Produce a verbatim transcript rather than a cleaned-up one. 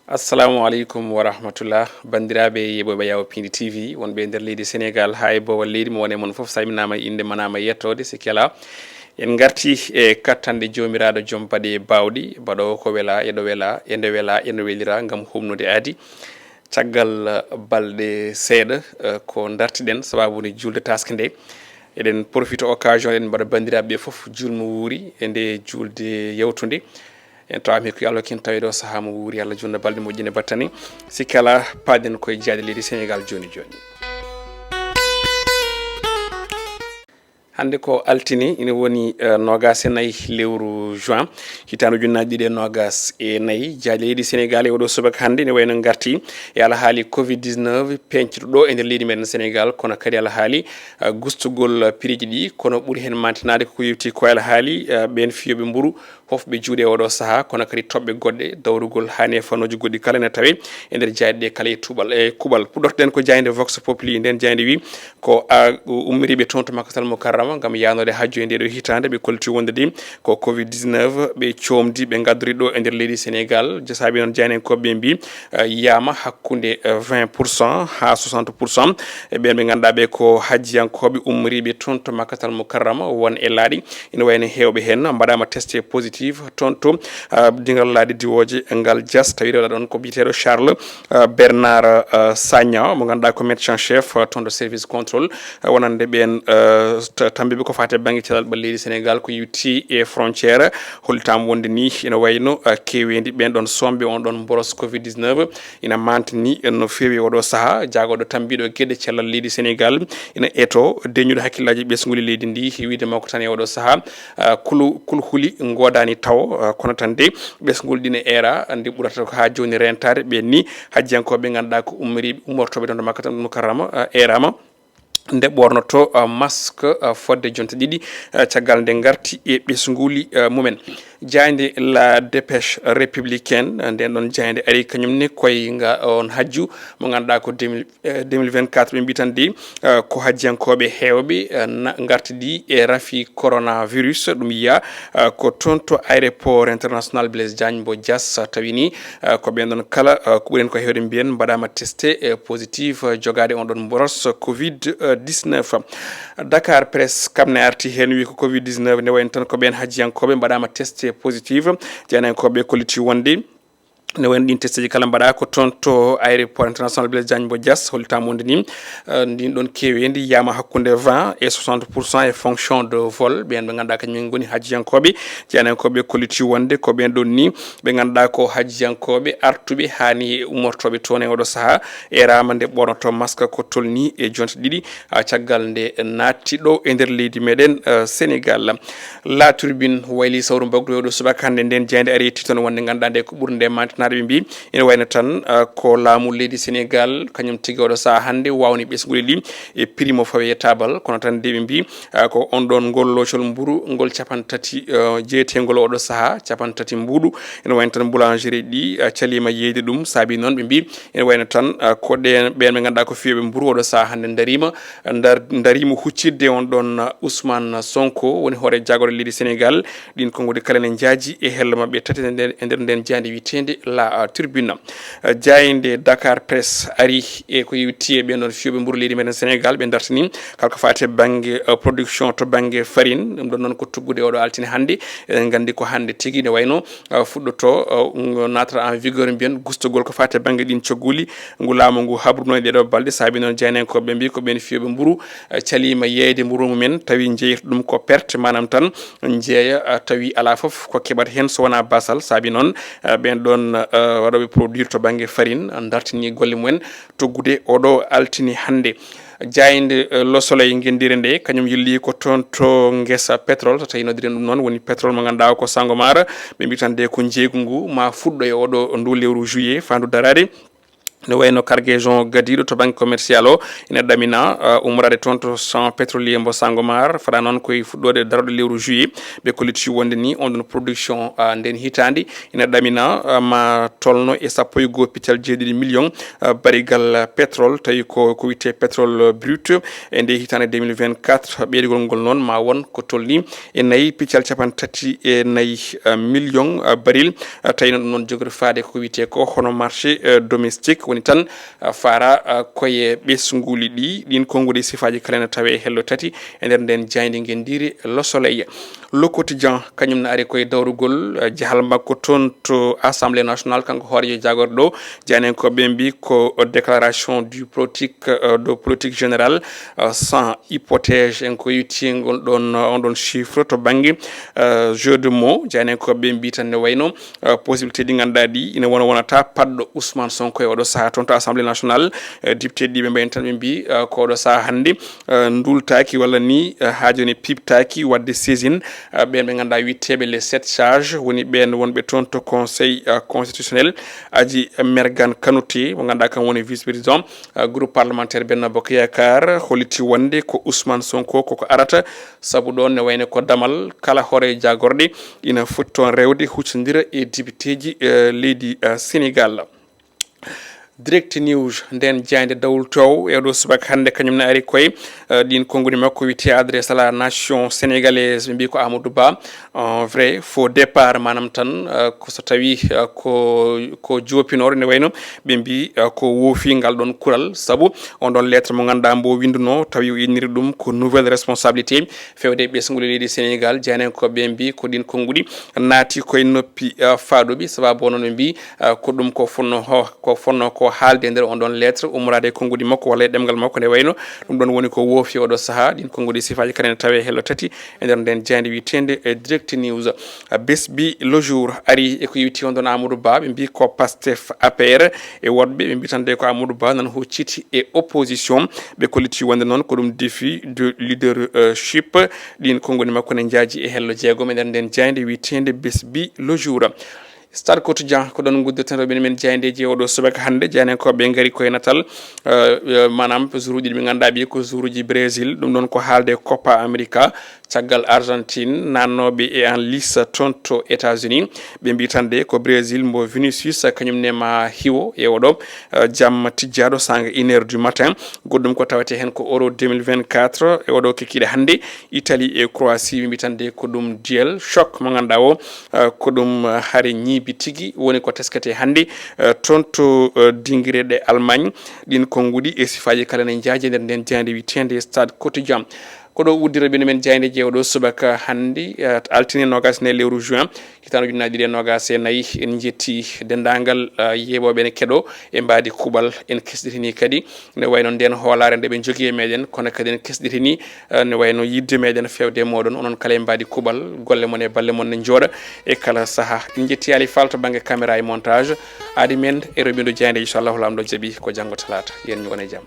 Assalamu aleykum wa rahmatullah. Banndiraaɓe yeɓooɓe Yawo Pindi T V, wonɓe e nder leydi Senegaal haa e boowal leydi, mo wone mon fof salminaama, innde manaama, yettoode, sikkela. En ngarti e kattanɗe Joomiraaɗo Joom Baɗe Baawɗi, baɗoowo ko wela, e ɗo wela, e nde wela, e no welira, ngam humnude aadi. Caggal, eh, balɗe seeɗa, eh, ko ndartiɗen sababu nde juulde taaske nde. Eɗen profito occasion, eɗen mbaɗa banndiraaɓe ɓe fof juulmo wuuri e nde juulde yawtunde. En tawama ko Allah kin tawi ɗo sahaa mo wuuri, Allah junna balɗe moƴƴine battane. Sikkala paaden koye jaaɗe leydi Senegaal jooni jooni. Hannde ko altine, ina woni, eh, noogaas e nayi lewru juin, hitaande ujunnaji ɗiɗi e noogaas e nayi. Jaaɗe leydi Senegaal e oɗo subaka hannde ene wayno ngarti e alhaali covid dix-neuf peñcuɗo ɗo e nder leydi meɗen Senegaal, kono kadi alhaali, eh, gustugol, eh, piriji ɗi, kono ɓuri hen mantinaade ko yewti ko alhaali, eh, ɓen fiyoɓe mburu, hofɓe juuɗe oɗo sahaa, kono kadi toɓɓe goɗɗe, dawrugol haa ne fannuuji goɗɗi kala ene tawe e nder jaaɗe ɗe kala e tuuɓal, e kuuɓal. Puɗɗortoɗen ko jaaynde Vox Populi, nden jaaynde wi ko, a, ummiriiɓe toon to Makkatal Mukarrama ngam yaanode hajju e nde ɗo hitaande, ɓe kolti wonde de ko covid dix-neuf ɓe coomdi, ɓe ngaddori ɗo e nder leydi Senegaal. Saabi noon jaayndenkooɓe ɓe mbi, a, yaama hakkunde, a, vingt pour cent haa soixante pour cent e ɓen ɓe ngannduɗaa ɓe ko hajjiyankooɓe ummiriiɓe toon to Makkatal Mukarrama, won e laaɗi. Ina wayno heewɓe heen mbaɗaama testé positif toon to, ah, dingal laaɗe diwooje ngal Diass, tawi rewɗo ɗoon ko biyeteeɗo Charles, ah, Bernard, ah, Sagna, mo ngannduɗaa ko médecin chef, ah, toon to service contrôle, ah, wonande ɓeen, ah, ta-, tambiiɓe ko faati e bannge cellal ɓalli leydi Senegaal, ko yewti e frontière, hollitaama wonde ni ina wayno, ah, keeweendi ɓeen ɗoon soomɓe on ɗoon mboros covid dix-neuf ina mantini no feewi oɗo sahaa. Jaagorɗo tambiiɗo geɗe cellal leydi Senegaal ina eto deñuɗo hakkillaaji ɓesnguli leydi ndi, e wiyde makko tan e oɗo sahaa, ah, kulu-, kulhuli ngodaani tawo, ah, kono tan de ɓesnguli ɗi ne eera, nde ɓurata ko haa jooni rentaade ɓeen ni hajjiyankooɓe ɓe ngannduɗaa ko ummori-, ummortooɓe toon to Makkatal Mukarrama, ah, eeraama. Nde ɓornoto, ah, masque, ah, fodde jonte ɗiɗi, ah, caggal nde ngarti e ɓesnguli, ah, mumen. Jaaynde La Dépêche Républicaine, ah, nden ɗon jaaynde ari kañum ne koye nga on hajju mo ngannduɗaa ko deux mille, eh, deux mille vingt-quatre, ɓe mbi tan de, ah, ko hajjiyankooɓe heewɓe, ah, na-, ngartidi e rafi coronavirus, ɗum yiya, ah, ko toon to aéroport international Blaise Diagne mbo Diass, tawi ni, ah, ko ɓeen ɗon kala, ah, ko ɓuri en ko heewde mbiyen mbaɗaama testé, eh, positif, ah, jogaade on ɗon mboros covid dix-neuf. Dakar Presse kam ne arti heen, wi ko covid dix-neuf ne wayno tan ko ɓeen hajjiyankooɓe mbaɗaama testé positif. Jaayndenkooɓe kolliti wonde ne wayno ɗin testeji kala mbaɗa ko toon to aéroport international Blaise Diagne mbo Diass, hollitaama wonde ni, eh, ndin ɗon keeweendi yiyama hakkunde vingt et soixante pour cent e fonction de vol. Ɓeen ɓe ngannduɗaa kañum en ngoni hajjiyankooɓe. Jaayndenkooɓe kolliti wonde ko ɓeen ɗon ni ɓe ngannduɗaa ko hajjiyankooɓe artuɓe haa ni e ummortooɓe toon e oɗo sahaa, eeraama nde ɓornoto masque ko tolni e jonte ɗiɗi, ah, caggal nde naatti ɗo e nder leydi meɗen, ah, Senegaal. La Tribune wayli sawru mbaggu e oɗo subaka hannde, nden jaaynde ari e tiitoon wonde ngannduɗaa nde ko ɓurnde mantinaade ɓe mbi ina wayno tan, ah, ko laamu leydi Senegaal kañum tigi oɗo sahaa hannde wawni ɓesnguli ɗi e prix mo fawi e taabal, kono tan de ɓe mbi, ah, ko on ɗon ngol loocol mburu ngol capanɗe tati, ah, jeetengol oɗo sahaa, capanɗe tati mbuuɗu. Ina wayno tan boulangerie ɗi, ah, caliima yeeyde ɗum, saabi noon ɓe mbi ene wayno tan, ah, ko ɗen, ɓeen ɓe ngannduɗaa ko fiyoɓe mburu oɗo sahaa hannde ndariima, ndar-, ndariima huccitde on ɗon, ah, Ousmane Sonko, woni hoore jaagorɗe leydi Senegaal. Ɗin konguɗi kala ne njaaji e hello maɓɓe tati e nder, e nder nden jaaynde wiyeteende La, ah, Tribune. Ah, jaaynde Dakar Presse ari e ko yewti e ɓeen ɗon fiyoɓe mburu leydi meɗen Senegaal, ɓe dartini kala ko faati e bannge, ah, production to bannge farine. Ɗum ɗon noon ko tuggude oɗo altine hannde. Eɗen nganndi ko hannde tigi ne wayno, ah, fuɗɗoto, ah, um, naatata en vigueur mbiyen gustugol ko faati e bannge ɗin cogguli ngu laamu ngu habruno e ɗeɗo balɗe. Saabi noon jaayndenkooɓe mbi ko ɓeen fiyoɓe mburu, ah, caliima yeeyde mburu mumen, tawi jeeyata ɗum ko perte, maanaam tan jeeya, ah, tawi alaa fof ko keɓata heen so wonaa basal. Saabi noon, ah, ɓeen ɗoon, ah, waɗooɓe produire to bannge farine, ah, dartini golle mumen tuggude oɗo altine hannde. Jaaynde, eh, Le Soleil ngenndire nde, kañum yilli ko toon to ngesa pétrole, so tawi noddiren ɗum noon, woni pétrole mo ngannduɗaa ko Sangomar. Ɓe mbi tan de ko njeeygu ngu ma fuɗɗo e oɗo ndu lewru juillet, faandu daraade. Ne wayno cargaison gadiiɗo to bannge commercial o ina ɗamina, uh, ummoraade toon to champ pétrolier mbo Sangomar, fada noon koye fuɗɗoode darorɗe lewru juillet. Ɓe kolliti wonde ni on ɗon production, uh, nden hitaande ina ɗamina, uh, ma tolno e sappo e goo piccal jeeɗiɗi million, uh, barigal pétrole, tawi ko, ko wiyetee pétrole brut. E nde hitaande deux mille vingt-quatre, ɓeydugol ngol noon ma won ko tolni e nayi piccal capanɗe tati e nayi, uh, million, uh, baril. Uh, tawi noon ɗum noon jogori faade ko wiyetee ko hono marché, uh, domestique woni tan, uh, faara, uh, koye ɓesnguuli ɗi. Ɗin konnguɗi sifaaji kala ene tawee e hello tati e nder nden jaaynde ngenndiire Le Soleil. Le Quotidien kañum ne ari koye dawrugol, uh, jahal makko toon to Assemblée nationale, kanko hooreejo jaagorɗo ɗo. Jaayndiyankooɓe mbi ko déclaration du politique, uh, de politique générale, uh, sans hypothèse, en ko yewti ngol ɗon, uh, on ɗon chiffre to bannge, uh, jeu de mots. Jaayndiyankooɓe mbi tan ne wayno, uh, possibilité ɗi ngannduɗaa ɗi ina wona wonata paɗɗo Ousmane Sonko e oɗo sahaa toon to Assemblée nationale. Uh, député ɗi ɓe mbayni tan ɓe mbi, uh, ko oɗo sahaa hannde, uh, ndultaaki walla ni, uh, haa jooni piɓtaaki waɗde saisine, uh, ɓeen ɓe ngannduɗaa wiyteeɓe les sept sages, woni ɓeen wonɓe toon to conseil, uh, constitutionnel. Aji Mergane Kanouté mo ngannduɗaa kam woni vice président, uh, groupe parlementaire Benno Bokk Yaakaar, holliti wonde ko Ousmane Sonko koko arata, sabu ɗoon ne wayno ko damal kala hoore jaagorɗe ina foti toon rewde huccondira e députéji, uh, leydi, uh, Sénégal. Direct News, nden jaaynde dawlotoowo e oɗo subaka hannde, kañum ne ari koye, uh, ɗin konngudi makko wiyetee adresse à la nation sénégalaise, ɓe mbi ko Amadou Ba, un vrai faux départ, maanaam tan, uh, ko so tawi, uh, ko, ko joopinooɗo ne wayno ɓe mbi, uh, ko woofi ngal ɗon kural, sabu on ɗon lettre mo ngannduɗaa mbo winnduno tawi o inniri ɗum ko nouvelle responsabilité fewde e ɓesnguuli leydi Sénégal. Jaayndiyankooɓe ɓe mbi ko ɗin konngudi naati koye noppi, uh, faaɗuɓe, sababu o noon ɓe mbi, uh, ko ɗum ko fonno ho-, ko fonno ko haalde e nder on ɗon lettre ummoraade e konngudi makko walla e ɗemngal makko nde wayno ɗum ɗon woni ko woofi oɗo sahaa. Ɗin konngudi sifaaji kala ene tawee hello tati e nder nden jaaynde wiyeteende, eh, Direct News. Uh, Besbi Le Jour ari e ko yewti on ɗon Amadou Ba, ɓe mbi ko Pastef, A P R e woɗɓe ɓe mbi tan de ko Amadou Ba nan hucciti e opposition. Ɓe kolliti wonde noon ko ɗum défi de leadership. Ɗin konngudi makko ne njaaji e hello jeegom e nder nden jaaynde wiyeteende Besbi Le Jour. Stade Quotidien, ko ɗon nguddirten rewɓe men jaayndeeji e oɗo subaka hannde. Jaayndiyankooɓe ngari koye natal, eh, eh, maanaam jour uji ɗi ɓe ngannduɗaa ɓe ko jour uji Brésil, ɗum ɗon ko haalde Copa America, caggal Argentine naatnooɓe e en lice toon to États-Unis. Ɓe mbi tan de ko Brésil mbo Vinicius kañum ne ma hiwo e oɗo, eh, jamma tijjaaɗo saanga une heure du matin. Goɗɗum ko tawetee heen ko Euro deux mille vingt-quatre e oɗo kikiiɗe hannde. Italie e Croatie, ɓe mbi tan de ko ɗum duel choc mo ngannduɗaa o, uh, ko ɗum, uh, hari ñiibi tigi woni ko tesketee hannde, uh, toon to, uh, dingireɗe Allemagne. Ɗin konngudi e sifaaji kala ne njaaji e nder nden jaaynde wiyeteende Stade Quotidien. Ko ɗo uddira bino men jaayndeeji e oɗo subaka hannde, uh, altine noogas e nayi lewru juin, hitaande ujunnaje ɗiɗi e noogas e nayi. En njetti denndaangal, uh, yeeɓooɓe ene keɗo e mbaadi kuuɓal. En kesɗitini kadi ne wayno nden hoolaare nde ɓe njogii e meɗen, kono kadi en kesɗitini, eh, ne wayno yidde meɗen fewde e moɗon, onon kala e mbaadi kuuɓal, golle mon e balle mon ne njooɗa e kala saha. En njetti Ali Fall to bannge caméra e montage. Aadi men e roɓindo jaaynde, inchallahu Laamɗo jaɓi ko janngo talaata. Yen ñogon e jam.